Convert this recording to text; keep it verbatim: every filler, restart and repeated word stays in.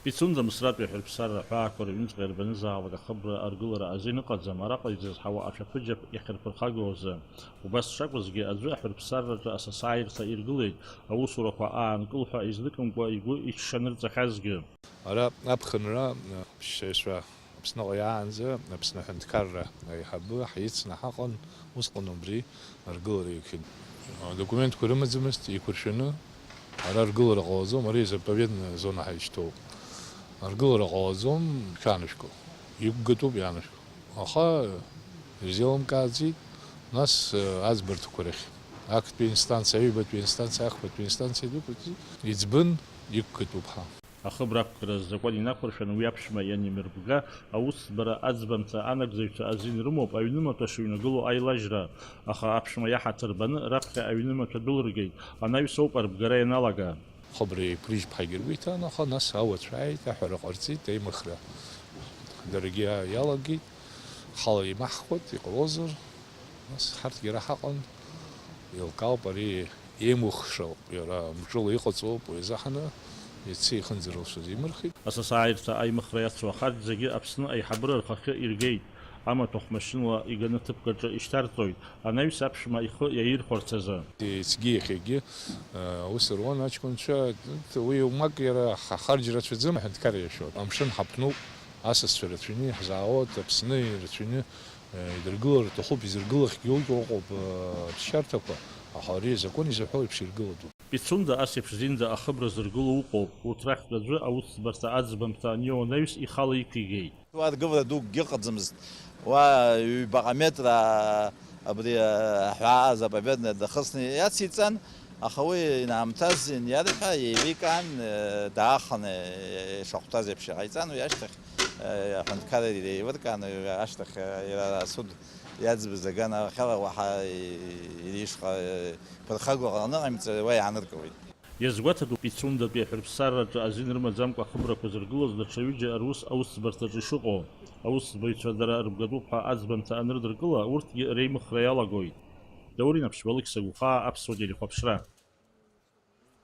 Пицунда Мысратәи аҳәырԥсарра аҳәаақәа рыҩныҵҟа ирбанызаалак ахыбра аргылара азин ыҟаӡам, араҟа изызҳауа ашәаԥыџьаԥ иахьырԥырхагоу азы. Убас шакәызгьы, аӡәы аҳәырԥсарраҿы асасааирҭа иргылеит, аусурақәа аанкыл ҳәа излыкымкәа игәы иҽшанырҵахьазгьы. Ара аԥхынра, ԥшьаҩцәа Аԥсныҟа иаанӡа Аԥсны аҳәынҭқарра аиҳабы ҳицны ҳаҟан, усҟан убри аргылара иқәшәеит. Адокументқәа рымаӡамызт, еиқәыршәаны, ара аргылара ҟалаӡом, ари заповедная зона ҳәа ишьҭоуп. Аргылара ҟалаӡом, шәанашәкыл. Иқәгатәуп ианашәкыл. Аха ирзеилымкааӡеит, нас, э, аӡбарҭақәа рахь. Актәи инстанциа, аҩбатәи инстанциа, ахԥатәи инстанциа дәықәиҵеит. Иӡбын, иқәгатәуп ҳәа. Ахыбра ақәкра азакәан инақәыршәаны уи аԥшәма ианимырбга, аусӡбара аӡбамҭа анагӡаҩцәа азин рымоуп аҩнымаҭәа шыҩнагылоу аилажьра, аха аԥшәма иаҳаҭыр баны раԥхьа аҩнымаҭәа дәылыргеит, анаҩс ауп арбгара ианалага. Хыбра еиқәрыжьп ҳәагьы ргәы иҭан, аха нас ауацәа ааит, аҳәара ҟарҵеит, аимыхра даргьы иалагеит, ҳала имаҳхуеит, иҟалозар, нас ҳарҭгьы ара ҳаҟан, еилкаауп, ари еимухшауп, иара мҿыла иҟаҵоуп, уи азы ҳаны иацы ихынӡарылшоз имырхит. Асасааирҭа аимыхра иацу ахарџь зегьы Аԥсны аиҳабыра рхахьы иргеит, амаҭәахә машьынала иганы ҭыԥк аҿы ишьҭарҵоит, анаҩс аԥшәма ихы иаирхәарц азы. Ицгьы иахьагьы, э, аус руан аҷкәынцәа, уи умак иара ҳа-, харџь рацәаӡам, аҳәынҭқарра иашоит. Амшын ҳаԥнуп, асасцәа рацәаҩны иаҳзаауеит, Аԥсны ирацәаҩны, э, идыргылар рҭахуп, изыргылахьгьы уигьы ыҟоуп, э, аԥсшьарҭақәа, аха ари азакәан изаҳәо еиԥш иргылатәуп. Пицунда ас еиԥш зинда ахыбра зыргыло ыҟоуп, урҭ рахьтә аӡәы аусӡбарҭа аӡбамҭа аниоу анаҩс ихала иқәигеит. Уа ргылара дукгьы ыҟаӡамызт. Уа ҩбаҟа метра абри аҳәаа заповедная дахысны иациҵан, аха уи инаамҭаз ианиарҳәа, еиликаан, э, дааханы, э, ишахәҭаз еиԥш иҟаиҵан, уи ашьҭахь, э, аҳәынҭқарра иреилыркаан, уи ашьҭахь, э, иара асуд иаӡбаз аганахьала уаҳа, э, иара ишҟа, э, ԥырхагоу аныҟаимҵа, уа иааныркылеит. Иазгәаҭатәуп Пицундатәи аҳәырԥсарраҿы азин рымаӡамкәа ахыбрақәа зыргылоз даҽа ҩыџьа рус аусӡбарҭаҿы ишыҟоу. Аусӡбаҩцәа дара рыбгатәуп ҳәа аӡбамҭа анырдыркыла, урҭгьы реимыхра иалагоит. Даур Инаԥшьба, Алықьса Гәхаа, Аԥсуа телехәаԥшра.